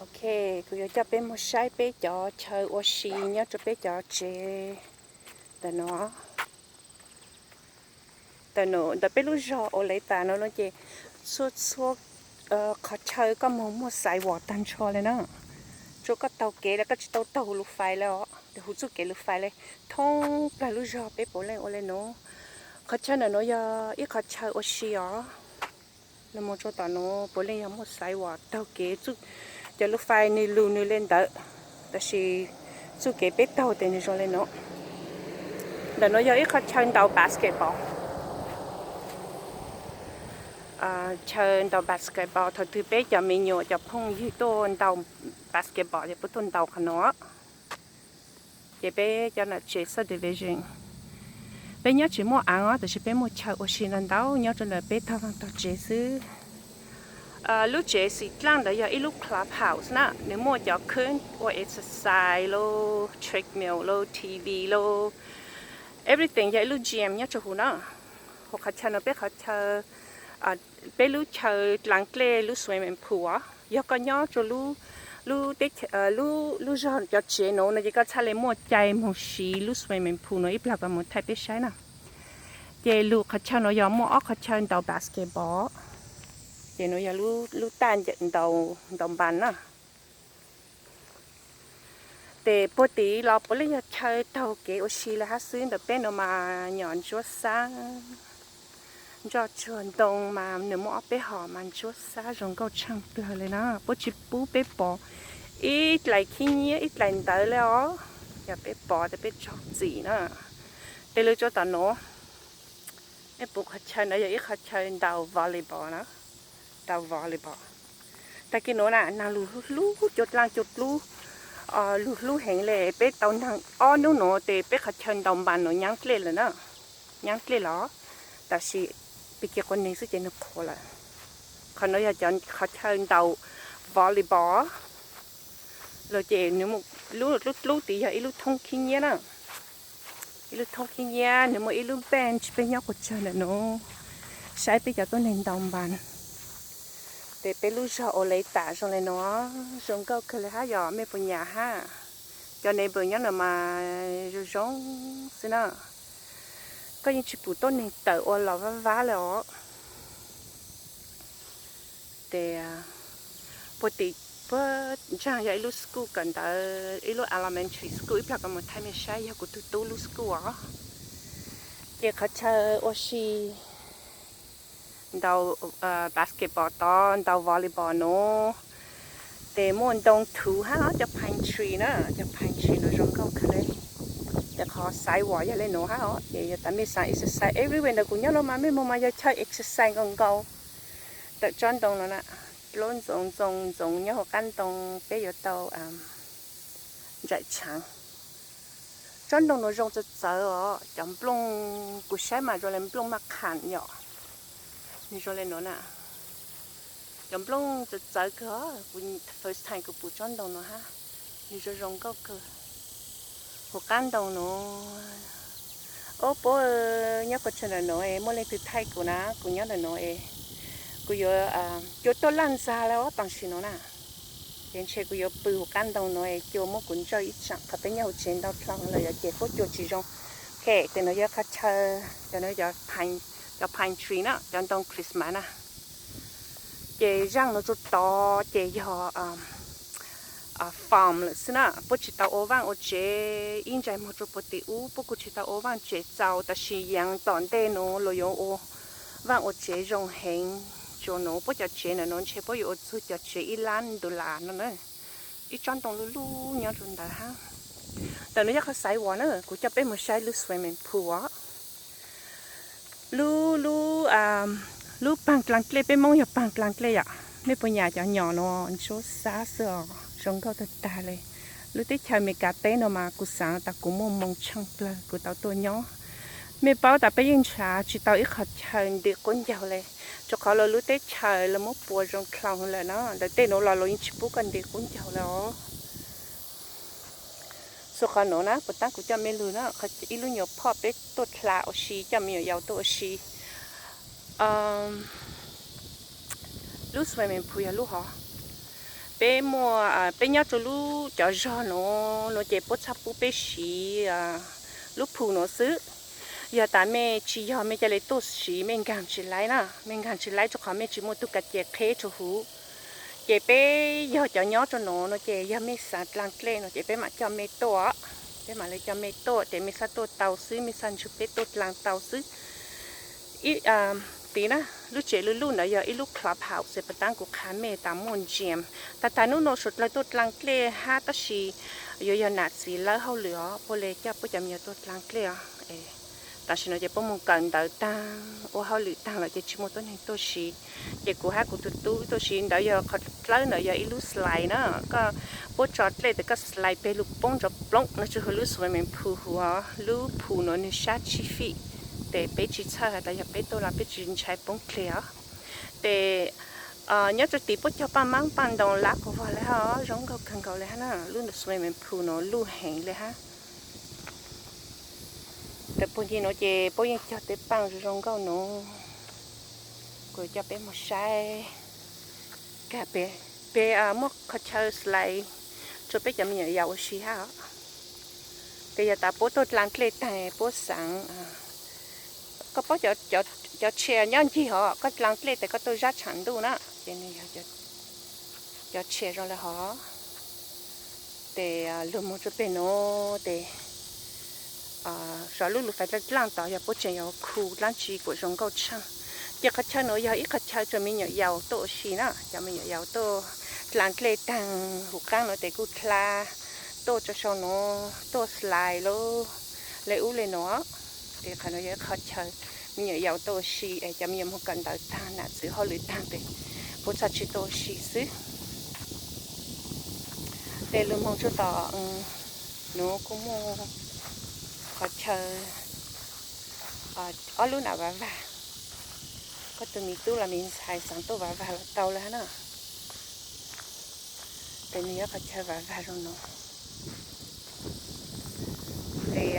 Ok, kuv yuav coj peb mus saib peb cov chaw ua si nyob rau peb cov tsev ntawm no. Ntawm no, ntawm peb lub zog Olathe no no ces txhua txhua qhov chaw koj mus muaj sidewalk tag nrho li na. Tsuas koj taug kev los koj tsis tau taug lus fais li os, hu txuj kev lus fais li. Thoob plaws lub zog peb puav leej ua li no. Qhov chaw ntawm no yog ib qhov chaw ua si os. Los mus rau tom no puav leej yog muaj sidewalk taug kev, cov lus fais nws lus nws li ntawd, tab sis txuj kev peb taug ces nws zoo li no. Ntawm no yog ib qhov chaw ntaus basketball. Chaw ntaus basketball, thaum twg peb cov me nyuam cov phooj ywg tuaj ntaus basketball ces puab tuaj ntaus qhov no. Ces peb cov nam tsev subdivision, peb nyob tsis muaj aav os, tab sis peb muaj chaw ua si ntau ntau nyob rau ntawm peb tog vaj tog tsev xwb. Lub tsev xim dlaaj ntawd yog ib lub clubhouse na, nws muaj cov khw ua exercise lauj, treadmill lauj, T V lauj, everything, yog ib lub gym nyob rau huv na. Huv qhov chaw no peb qhov chaw, peb lub chaw dlaag dlej lub swimming pool os. Yog koj nyob rau lub, lub teb chaws, lub, lub zog cov tsev no no ces koj txhaj le muaj cai moog siv lub swimming pool no ib plag koj mus thaij peb saib na. Ces lub qhov chaw no yog muaj ob qhov chaw ntaus basketball, ces no yog lub taj ntaus npas na. Ces puag tim los puav leej yog chaw taug kev ua si li hab xwb. Ntawm peb no mas nyom ntsuab xab, nroj tsuag ntoo mas nws muaj ob peb hom mas ntsuab xab zoo nkauj tshaaj plawg li na. Puab tsis pub peb pov ib dlaim khib nyiab ib dlaim ntawv li os, yog peb pov ces peb raug txim na. Tej lub tsuab tom no, nej pum qhov chaw no yog ib qhov chaw ntaus volleyball na, ntaus volleyball. Tag kis nuav na naag lug hlub cua dlaaj cua dlub, lug hlub heev le. Peb tau naag ob nub nuav tes peb qhov chaw ntaus npas nuav nyaab dlej lawm na, nyaab dlej los, tab sis pig kig quas neeg xwb ces nwg qhuav lawm. Qhov nuav yog cov qhov chaw ntaus volleyball los ces nwg lub dlub dlub tid yog ib lub thoob khib nyiab na, ib lub thoob khib nyiab, nwg muaj ib lub bench, peb nyob quas tsawg ntawm nuav saib peb cov tuab neeg ntaus npas. Tes peb lub zog Olathe zoo le nuav, zoo nkauj kawg le hab, yog mej puas nyam hab? Cov neighbor nyob nuav mas zoo zoo xwb na. Koj yeej tsis pum tuab neeg tawm ua los vab vab le os. Tes puag tim puag ntsaag yog ib lub school kawm ntawv, ib lub elementary school, ib plag koj mus thaij mej saib, yog kuv tug tub lub school os. Ces qhov chaw ua si ntaus basketball tod, ntaus volleyball nuav, tes muaj ntoo thuv hab cov pine tree na, cov pine tree nuav zoo nkauj kawg le. Tes qhov sidewalk yog le nuav hab os, ces yog tas mej xaav exercise everywhere ntawm kuv nyob nuav mas mej moog mas yog chaw exercise nkaus nkaus. Tawm tsob ntoo nuav na, plaub ntxoov ntxoo ntxoov nyob huv qab ntoo, peb yuav tau ntsais tshaav. Tsob ntoo nuav zoo txawv txawv os, cov nplooj kuv saib mas zoo le nplooj maj qham yom. Nwg zoo le nuav na, cov nplooj txawv txawv kawg os, kuv first time kuv pum tsob ntoo nuav hab, nwg zoo zoo nkauj kawg. Huv qab ntoo nuav, ob puab nyob quas tsawg ntawm nuav es muaj leej twg thaij kuv na, kuv nyob ntawm nuav es kuv yuav cua tuaj laj ntxag le ob tam sim nuav na. Ces ntshe kuv yuav pw huv qab ntoo nuav es cua muab kuv ntsawj ib tsaam, qhov peb nyob huv tsev ntau dlhau lawm yog ces huab cua tsis zoo. Ok, tes nuav yog qhov chaw, cov pine tree na, cov ntoo Christmas na. Ces zaaj nuav rua tod ces yog farm lawm xwb na, puab tsis tau ua vaaj ua tsev. Ib ntsais muag rua puag tim ub puab kuj tsis tau ua vaaj tsev txaus, tab sis yaav tom ntej nuav luas yuav ua vaaj ua tsev zoo heev. Tsuas nuav puab cov tsev ntawm nuav ntshe puab yuav ua txug cov tsev ib lab dollar no na. Ib tsob ntoo luj luj nyob rua ntawd hab. Ntawm nuav yog qhov sidewalk na, kuv coj peb mus saib lub swimming pool os. Lub, lub, lub paag dlaag dlej, peb Moob yog paag dlaag dlej yom. Mej puas nyam cov nyom nuav ntsuab xab xwb os, zoo nkauj tag tag le. Lub teb chaws Amelikas teb nuav mas kuv xaav tas kuv muaj moo tshaaj plawg kuv tau tuaj nyob. Mej paub tas peb yeej nrhav tsis tau ib qhov chaw ntim qub ncaug le, rua qhov lawv lub teb chaws lawv muab puas zoo dlhau lawm na. Ntawm tej nuav los luas yeej tsis pub koj ntim qub ncaug le os. Xu qhov nuav na, puas tab kuv coj mej lug na, ib lub nyuas phoj peb tuaj dlha ua si, coj me nyuam yaus tuaj ua si. Lub swimming pool yog lub hov. Peb muaj, peb nyob rau lub cov zog no, no ces puab txhaj pub peb siv lub phu no xwb. Yog tas mej tsis yog, mej ca le tuaj siv mej nkaag tsis laib na, mej nkaag tsis laib rua qhov mej tsis muaj tug kav ce qheb rua huv. Ces peb yog cov nyob rau no, no ces yog mej xaav dlaa dlej no ces peb maam coj mej tuaj, peb maam le coj mej tuaj, tes mej xaav tuaj tau xwb, mej xaav nrug peb tuaj dlaa tau xwb. Ib, tiv na, lub tsev luj luj ntawd yog ib lub clubhouse, puas taab kuv qha mej tas muaj gym. Tag tag nub no suav dlawg tuaj dlaa dlej hab, tab sis yuav yog nam txiv lawb hauj lwm os, puab le coj puab cov me nyuam tuaj dlaa dlej os. Tam sim no ces puab moog kawm ntawv taag, ua hauj lwm taag lawm ces tsis muaj tuab neeg tuaj siv. Ces kuv hab kuv tug tub tuaj siv. Ntawd yog qhov dlawb ntawd yog ib lub slide na, koj puab tso dlej tes koj slide peg lug poob nrov ploov no rua huv lub swimming pool huv os. Lub phu no nwg sab tsib feet, tes peb tsis txhawj has tas yog peb tuaj los peb tsis ntshai poob dlej os. Tes nyob rua tim puab cog paaj maab paaj ntoo lab quas vog le hab, zoo nkauj kawg nkaus le hab na. Lub swimming pool no luj heev le hab. Tawm puag ncig no ces puab yeej cog tej paaj zoo zoo nkauj no. Kuv coj peb moog saib kag peg, peg muaj qhov chaw slide rua peb cov me nyuam yaus ua si hab os. Tes yog tas puab tuaj dlaa dlej taag puab xaav, koj paub cov chair nyob ncig hov, koj dlaa dlej tes koj tuaj zab tshaam ntuj na, ces nwg yog cov chair zoo le hov. Tes lug moog rua peg no, tes sov lub lug fais dlaaj dlaaj tod yog puab tseem yuav khu dlaab tsi kuas zoo nkauj tshaaj. Ces qhov chaw no yog ib qhov chaw rua me nyuam yaus tuaj ua si na, cov me nyuam yaus tuaj dlaa dlej taag huv qaab no tes kuj dlha tuaj rua sau no, tuaj slide lawm le ub le no. Tes qhov no yog ib qhov chaw me nyuam yaus tuaj ua si es cov me nyuam moog kawm ntawv taag, nam txwv hauj lwm taag tes puab txhaj tsi tuaj ua si xwb. Tes lug moog rua tom nuav kuj muaj qhov chaw ob lub nam vav vag. Koj tug miv tub los miv ntxhais xaav tuaj vav vag los tau le hab na. Tes nwg yog qhov chaw vav vag zoo no. Tes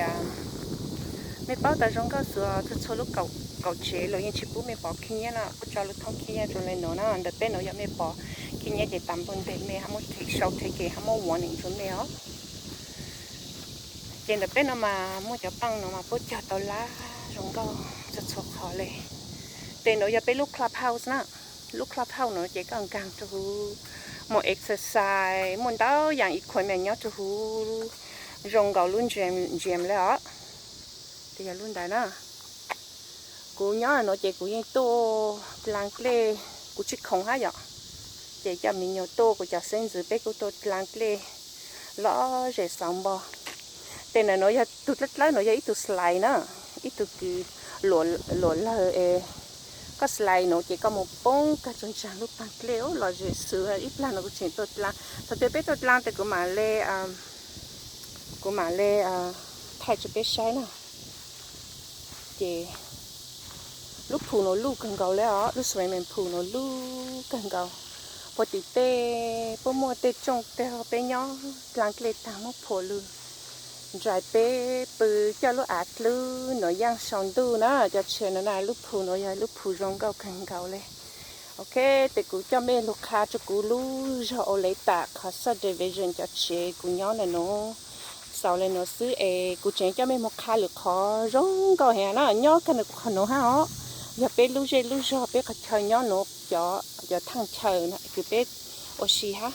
mej paub tas zoo nkauj xwb, txhua txhua lub qaum tsev los yeej tsis pub mej pov khib nyiab na, puab tso lub thoob khib nyiab rua le no na. Ntawm peb no yog mej pov khib nyiab ces tas npug nteg mej hab muab sau teg ke hab muab warning rua mej os. Ces ntawm peb no mas muaj cov paaj no mas puab cog tau lab zoo nkauj txhua txhua qhov le. Tes no yog peb lub clubhouse na. Lub clubhouse no ces koj nkaag rua huv, muaj exercise, muaj ntau yaam equipment nyob rua huv, zoo nkaus lub gym le os. Tes yog lub ntawd na. Kuv nyob no ces kuv yeej tuaj dlaa dlej, kuv tsis khoom hab yom. Ces coj me nyuam tuaj, kuv cov xeeb ntxwv peb kuj tuaj dlaa dlej lom zem xauv npo. Tes ntawm no yog tug dlawb dlawb no yog ib tug slide na, ib tug kws luam lawg es koj slide no ces koj moog poob kag rua ntsaag lub paag dlej lom zem xwb. Ib plag no kuv tseem tuaj dlaa, thaum twg peb tuaj dlaa tes kuv maam le, kuv maam le thaij rua peb saib na. Ces lub phu no luj kawg nkaus le os, lub swimming pool no luj kawg nkaus. Puag tim tej puab muaj tej tsooj teg peb nyob dlaa dlej taag muab phua lug nraim peb pw coj lub av dlub no yaaj sau ntuj na. Cov chair no na, lub phu no yog lub phu zoo nkauj kawg nkaus le. Ok, tes kuv coj mej lug qha rua kuv lub zog Olathe qhov subdivision cov tsev kuv nyob ntawm no. Xaus le no xwb es kuv tseem coj mej moog qha lwm qhov zoo nkauj heev na, nyob kag ntawm qhov no hab os. Yog peb lub zej lub zog peb qhov chaw nyob no, cov thaaj chaw kws peb ua si hab.